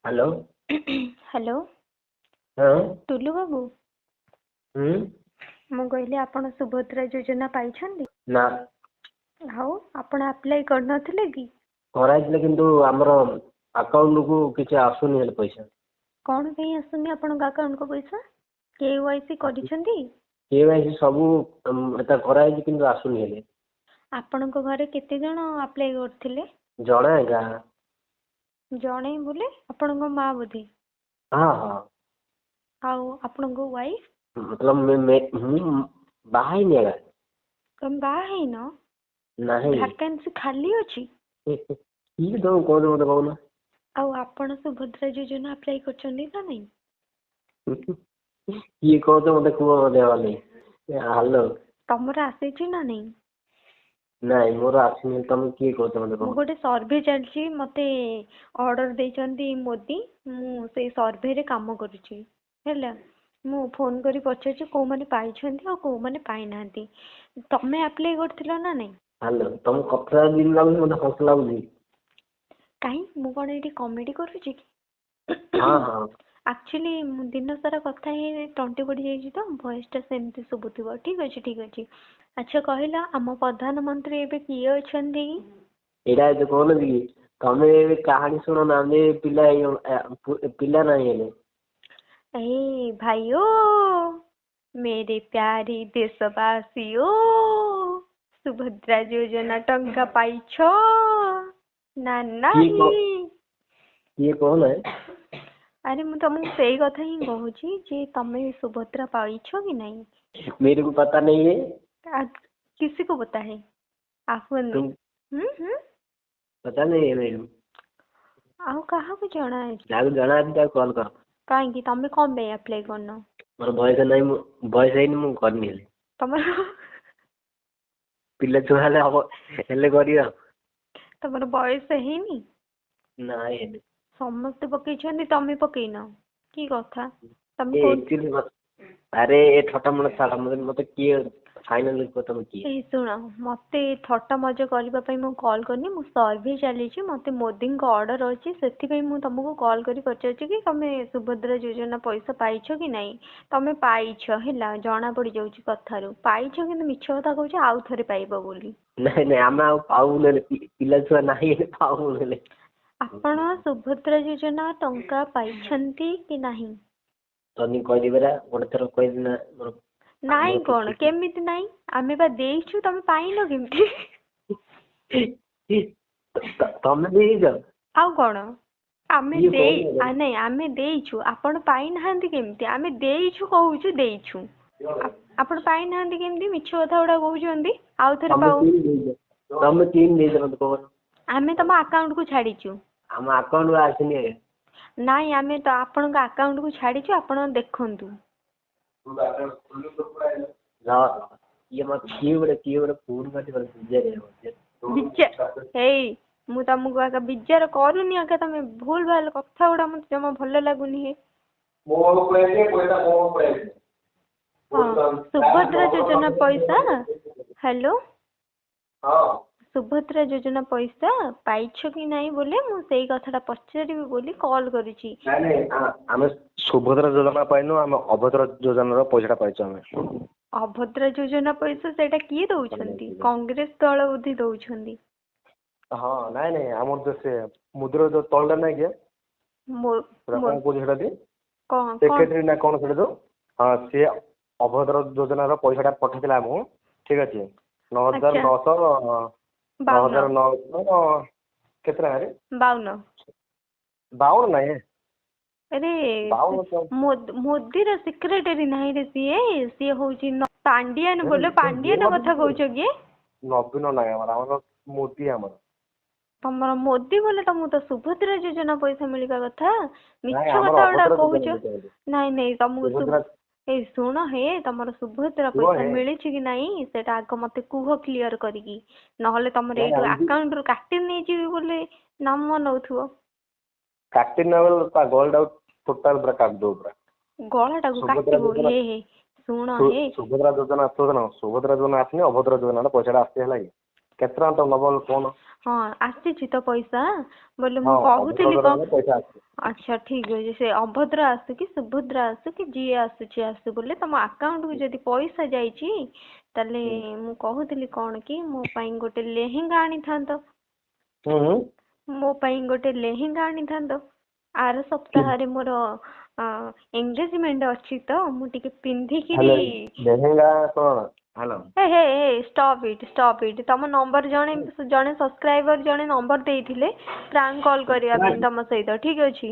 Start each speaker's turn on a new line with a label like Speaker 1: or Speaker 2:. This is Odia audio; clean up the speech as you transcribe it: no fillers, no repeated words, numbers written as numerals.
Speaker 1: ହ୍ୟାଲୋ।
Speaker 2: ହ୍ୟାଲୋ।
Speaker 1: ହଁ।
Speaker 2: ଟୁଲୁ ବାବୁ।
Speaker 1: ହୁଁ।
Speaker 2: ମୁଁ କହିଲି ଆପଣ ସୁଭଦ୍ରା ଯୋଜନା ପାଇଛନ୍ତି?
Speaker 1: ନା।
Speaker 2: ଆଉ ଆପଣ ଆପ୍ଲାଏ କରିନଥିଲେ କି?
Speaker 1: କରାହେଇଥିଲା, କିନ୍ତୁ ଆମର ଆକାଉଣ୍ଟକୁ କିଛି ଆସୁନି ହେଲେ ପଇସା।
Speaker 2: କ'ଣ ପାଇଁ ଆସୁନି ଆପଣଙ୍କ ଆକାଉଣ୍ଟକୁ ପଇସା? KYC କରିଛନ୍ତି?
Speaker 1: KYC ସବୁ ଏଟା କରାହେଇଛି, କିନ୍ତୁ ଆସୁନି ହେଲେ।
Speaker 2: ଆପଣଙ୍କ ଘରେ କେତେ ଜଣ ଆପ୍ଲାଏ କରିଥିଲେ?
Speaker 1: ଜଣେ ଏକା।
Speaker 2: ଜଣେ ବୋଲେ ଆପଣଙ୍କ ମା ବୋଧେ?
Speaker 1: ହଁ।
Speaker 2: ଆଉ ଆପଣଙ୍କ ୱାଇଫ୍?
Speaker 1: ମତଲବ ମୁଁ ବାହା ହେଇନି ଆଜ୍ଞା।
Speaker 2: ତମେ ବାହା ହେଇନ?
Speaker 1: ନାହିଁ।
Speaker 2: ଭ୍ୟାକେନ୍ସି ଖାଲି ଅଛି?
Speaker 1: କି ତମେ କହୁଛ ମତେ କହୁନ।
Speaker 2: ଆଉ ଆପଣ ସୁଭଦ୍ରା ଯୋଜନା ଆପ୍ଲାଏ କରିଛନ୍ତି ନା ନାଇଁ?
Speaker 1: କିଏ କହୁଛ ମତେ କୁହ ମତେ ଭଲକି। ହ୍ୟାଲୋ।
Speaker 2: ତମର ଆସିଛି ନା ନାଇଁ?
Speaker 1: ନାଇଁ, ମୋର ଆସିନି। ତମେ କିଏ କହୁଛ ମତେ
Speaker 2: ମୁଁ
Speaker 1: କହୁନ।
Speaker 2: ଗୋଟେ ସର୍ଭେ ଚାଲିଛି, ମତେ ଅର୍ଡର ଦେଇଛନ୍ତି ମୋଦି, ମୁଁ ସେଇ ସର୍ଭେରେ କାମ କରୁଛି। ହେଲା, ମୁଁ ଫୋନ କରି ପଚାରୁଛି କୋଉମାନେ ପାଇଛନ୍ତି ଆଉ କୋଉମାନେ ପାଇନାହାନ୍ତି। ତମେ ଆପ୍ଲାଏ କରିଥିଲ ନା ନାଇଁ?
Speaker 1: ହ୍ୟାଲୋ, ତମ କଥା ଯେମିତି ଲାଗୁଛି ମତେ ହସ ଲାଗୁଛି।
Speaker 2: କାଇଁ, ମୁଁ କ'ଣ ଏଇଠି କମେଡି କରୁଛି କି?
Speaker 1: ହଁ।
Speaker 2: ଆକ୍ଚୁଆଲି ମୁଁ ଦିନ ସାରା କଥା ହେଇ ତଣ୍ଟି ପଡ଼ିଯାଇଛି ତ ଭଏସଟା ସେମିତି ଶୁଭୁଥିବ। ଠିକ ଅଛି, ଠିକ ଅଛି। ଆଚ୍ଛା କହିଲ, ଆମ ପ୍ରଧାନମନ୍ତ୍ରୀ ଏବେ କିଏ ଅଛନ୍ତି?
Speaker 1: ଏଇଟା ଏବେ କହୁନନ୍ତି କି ତମେ ଏବେ କାହାଣୀ ଶୁଣ ନା, ଆମେ ପିଲା ପିଲା ନାହିଁ ହେଲେ।
Speaker 2: ए भाइयों, मेरे प्यारे ଦେଶବାସୀଓ, ସୁଭଦ୍ରା ଯୋଜନା ଟଙ୍କା ପାଇଛ ନା
Speaker 1: କିଏ
Speaker 2: ନାହିଁ?
Speaker 1: କିଏ କହୁନ?
Speaker 2: ଆରେ, ମୁଁ ତମକୁ ସେଇ କଥା ହିଁ କହୁଛି ଯେ ତମେ ସୁଭଦ୍ରା ପାଇଛ କି ନାହିଁ?
Speaker 1: मेरे को पता नहीं है।
Speaker 2: किसी को पता है आपको?
Speaker 1: तुम
Speaker 2: ହୁଁ ହୁଁ।
Speaker 1: पता नहीं है मेरे को।
Speaker 2: ଆଉ କାହାକୁ ଜଣା ଅଛି?
Speaker 1: ଯାହାକୁ ଜଣା ଅଛି ତାକୁ କଲ୍ କର।
Speaker 2: କାହିଁକି, ତମେ କଣ ପାଇଁ ଆପ୍ଲାଏ କରିନ?
Speaker 1: ମୋର ବୟସ ନାହିଁ, ମୁଁ ବୟସ ହେଇନି, ମୁଁ କରିନି ହେଲେ।
Speaker 2: ତମର
Speaker 1: ପିଲା ଛୁଆ ହେଲେ ହବ, ହେଲେ କରିବା।
Speaker 2: ତମର ବୟସ ହେଇନି?
Speaker 1: ନାଇଁ ହେଲେ।
Speaker 2: ସମସ୍ତେ ପକେଇଛନ୍ତି, ତମେ ପକେଇନ, କି କଥା ତମେ
Speaker 1: ଏ
Speaker 2: କୋଉ
Speaker 1: ଆକ୍ଚୁଆଲି ଆରେ, ଏ ଥଟ୍ଟା ମଜା ଛାଡ, ମତେ କିଏ ଫାଇନାଲ କୁହ, ତମେ କିଏ?
Speaker 2: ଏଇ ଶୁଣ, ମତେ ଥଟ୍ଟା ମଜା କରିବା ପାଇଁ ମୁଁ କଲ୍ କରିନି। ମୁଁ ସର୍ଭେ ଚାଲିଛି, ମତେ ମୋଦିଙ୍କ ଅର୍ଡର ଅଛି, ସେଥିପାଇଁ ମୁଁ ତମକୁ କଲ୍ କରି ପଚାରୁଛି କି ତମେ ସୁଭଦ୍ରା ଯୋଜନା ପଇସା ପାଇଛ କି ନାହିଁ। ତମେ ପାଇଛ, ହେଲା, ଜଣା ପଡିଯାଉଛି କଥାରୁ ପାଇଛ, କିନ୍ତୁ ମିଛ କଥା କହୁଛ ଆଉ ଥରେ ପାଇବ ବୋଲି।
Speaker 1: ନାଇଁ ନାଇଁ, ଆମେ ଆଉ ପାଉନୁ ହେଲେ, ପିଲା ଛୁଆ ନାହିଁ ହେଲେ ପାଉନୁ ହେଲେ।
Speaker 2: ଆପଣ ସୁଭଦ୍ରା ଯୋଜନା ଟଙ୍କା ପାଇଛନ୍ତି କି ନାହିଁ?
Speaker 1: ତନି କହିଲି ପରା, ଗୋଟେ ଥର କହିଲି ନା ମୋର।
Speaker 2: ନାଇଁ।
Speaker 1: ଆମର
Speaker 2: କଣ?
Speaker 1: କିଛି
Speaker 2: କେମିତି ନାଇଁ? ଆମେ ବା ଦେଇଛୁ, ତମେ ପାଇନ କେମିତି?
Speaker 1: ତମେ ଦେଇଛ?
Speaker 2: ଆଉ କଣ, ଆମେ
Speaker 1: କିଏ
Speaker 2: ଦେଇ
Speaker 1: କହୁନ?
Speaker 2: ନାଇଁ, ଆମେ ଦେଇଛୁ, ଆପଣ ପାଇନାହାନ୍ତି କେମିତି? ଆମେ ଦେଇଛୁ, କହୁଛୁ ଦେଇଛୁ, ଆପଣ ପାଇନାହାନ୍ତି କେମିତି? ମିଛ କଥା ଗୁଡା କହୁଛନ୍ତି ଆଉ ଥରେ
Speaker 1: ତମେ
Speaker 2: ପାଉ।
Speaker 1: କେମିତି ଦେଇଛ? ତମେ କେମିତି ଦେଇଛ ମତେ କହୁନ।
Speaker 2: ଆମେ ତମ ଆକାଉଣ୍ଟକୁ ଛାଡିଛୁ।
Speaker 1: ଆମ ଆକାଉଣ୍ଟକୁ ଆସିନି ଆଜ୍ଞା।
Speaker 2: ନାଇଁ, ଆମେ ତ ଆପଣଙ୍କ ଆକାଉଣ୍ଟକୁ ଛାଡିଛୁ, ଆପଣ ଦେଖନ୍ତୁ।
Speaker 1: ରହ, ଇଏ ମତେ କିଏ ଗୋଟେ ଫୋନ କରିଛି, ମତେ ବିଜାର।
Speaker 2: ଏଇ, ମୁଁ ତମକୁ ଆଗ ବିଜାର କରୁନି ଆଜ୍ଞା। ତମେ ଭୁଲ ଭାଲ କଥା ଗୁଡା ମତେ ଜମା ଭଲ ଲାଗୁନି ହେ। ହଁ, ସୁଭଦ୍ରା ଯୋଜନା ପଇସା, ହ୍ୟାଲୋ, ସୁଭଦ୍ରା ଯୋଜନା ପଇସା ପାଇଛ କି ନାହିଁ ବୋଲି ମୁଁ ସେଇ କଥାଟା ପଚାରିବି ବୋଲି କଲ୍ କରିଛି।
Speaker 3: ନାଇଁ ନାଇଁ, ଆମେ ସୁଭଦ୍ରା ଯୋଜନା ପାଇନୁ, ଆମେ ଅଭଦ୍ରା ଯୋଜନାର ପଇସାଟା ପାଇଛୁ ଆମେ।
Speaker 2: ଅଭଦ୍ରା ଯୋଜନା ପଇସା ସେଇଟା କିଏ ଦଉଛନ୍ତି? କଂଗ୍ରେସ ଦଳ ବୋଧେ ଦଉଛନ୍ତି।
Speaker 3: ହଁ, ନାଇଁ ନାଇଁ, ଆମର ଯୋଉ ସେ ମୁଦ୍ରା ଯୋଉ ତଳଟା ନାଇଁ କି, ସେଟା କଣ କହୁଛି ସେଟା ଟି
Speaker 2: କଣ କଣ?
Speaker 3: ସେକ୍ରେଟାରୀ ନା କଣ ସେଟା ଯୋଉ, ହଁ, ସିଏ ଅଭଦ୍ର ଯୋଜନାର ପଇସାଟା ପଠେଇଥିଲା ଆମକୁ, ଠିକ ଅଛି, 9,000 900 ନଅ
Speaker 2: 52
Speaker 3: ହଜାର ନଅଶହ କେତେ ଟଙ୍କାରେ?
Speaker 2: 52।
Speaker 3: 52 ନାଇଁ।
Speaker 2: ଆରେ,
Speaker 3: 52 ତ
Speaker 2: ମୋଦିର ସେକ୍ରେଟାରୀ ନାହିଁ ରେ ସିଏ, ସିଏ ହଉଛି ପାଣ୍ଡିଆନ ବୋଲେ, ପାଣ୍ଡିଆନ କଥା କହୁଛ କି?
Speaker 3: ନବୀନ ନାଇଁ, ଆମର ମୋଦି ଆମର।
Speaker 2: ତମର ମୋଦି ବୋଲେ ତମକୁ ତ ସୁଭଦ୍ରା ଯୋଜନା ପଇସା ମିଳିବା କଥା।
Speaker 3: ନାଇଁ,
Speaker 2: ମିଛ
Speaker 3: ଆମର
Speaker 2: କଥା ଗୁଡା
Speaker 3: ଅଭଦ୍ର
Speaker 2: କହୁଛ।
Speaker 3: ଯୋଜନା ମିଳିଛି।
Speaker 2: ନାଇଁ ନାଇଁ, ତମକୁ
Speaker 3: ସୁଭଦ୍ରା
Speaker 2: ଏଇ ଶୁଣ ହେ, ତମର ସୁଭଦ୍ରା
Speaker 3: କୁହ
Speaker 2: ପଇସା
Speaker 3: ହେ।
Speaker 2: ମିଳିଛି କି ନାଇଁ ସେଇଟା ଆଗ ମତେ କୁହ କ୍ଲିୟର କରିକି, ନହେଲେ ତମର
Speaker 3: ନାଇଁ,
Speaker 2: ଏଇଠୁ
Speaker 3: ଆମେ
Speaker 2: ଆକାଉଣ୍ଟରୁ କାଟି ନେଇଯିବି ବୋଲି ନାମ ନଉଥିବ।
Speaker 3: କାଟି ନେବେ, ତା ଗଳାଟାକୁ ଟୋଟାଲ ପୁରା କାଟି ଦବୁ ପୁରା।
Speaker 2: ଗଳାଟାକୁ
Speaker 3: ସୁଭଦ୍ରା
Speaker 2: କାଟିବ?
Speaker 3: ଯୋଜନା
Speaker 2: ହେ ହେ, ଶୁଣ ହେ।
Speaker 3: ସୁଭଦ୍ରା ଯୋଜନା, ଶୁଣ, ସୁଭଦ୍ରା ଯୋଜନା ଆସିନି, ଅଭଦ୍ର ଯୋଜନାର ପଇସାଟା ଆସିଛି, ହେଲା କି? କେତେ ଟଙ୍କା ତମେ ନବ କହୁନ?
Speaker 2: ହଁ, ଆସିଛି ତ ପଇସା ବୋଲେ ମୁଁ
Speaker 3: ହଁ,
Speaker 2: କହୁଥିଲି
Speaker 3: ଅଭଦ୍ର
Speaker 2: କଣ?
Speaker 3: ପଇସା ଆସିଛି।
Speaker 2: ଆଚ୍ଛା, ଠିକ ଅଛି। ସେ ଅଭଦ୍ର ଆସୁ କି ସୁଭଦ୍ରା ଆସୁ କି ଯିଏ ଆସୁଛି ଆସୁ, ବୋଲେ ତମ ଆକାଉଣ୍ଟକୁ ଯଦି ପଇସା ଯାଇଛି, ତାହେଲେ ମୁଁ କହୁଥିଲି କଣ କି ମୋ ପାଇଁ ଗୋଟେ ଲେହେଙ୍ଗା ଆଣିଥାନ୍ତ।
Speaker 3: ହୁଁ ହୁଁ।
Speaker 2: ମୋ ପାଇଁ ଗୋଟେ ଲେହେଙ୍ଗା ଆଣିଥାନ୍ତ। ଆର ସପ୍ତାହରେ ମୋର ଏନଗେଜମେଣ୍ଟ ଅଛି ତ ମୁଁ ଟିକେ ପିନ୍ଧିକିରି
Speaker 3: ହେଲେ ଲେହେଙ୍ଗା ଶୁଣ, ହ୍ୟାଲୋ।
Speaker 2: ହେ ହେ ହେ, ଷ୍ଟପ୍ ଇଟ୍, ଷ୍ଟପ୍ ଇଟ୍। ତମ ନମ୍ବର ଜଣେ ଜଣେ ସବସ୍କ୍ରାଇବର ଜଣେ ନମ୍ବର ଦେଇଥିଲେ ପ୍ରାଙ୍କ କଲ୍ କରିବା ପାଇଁ ତମ ସହିତ, ଠିକ ଅଛି?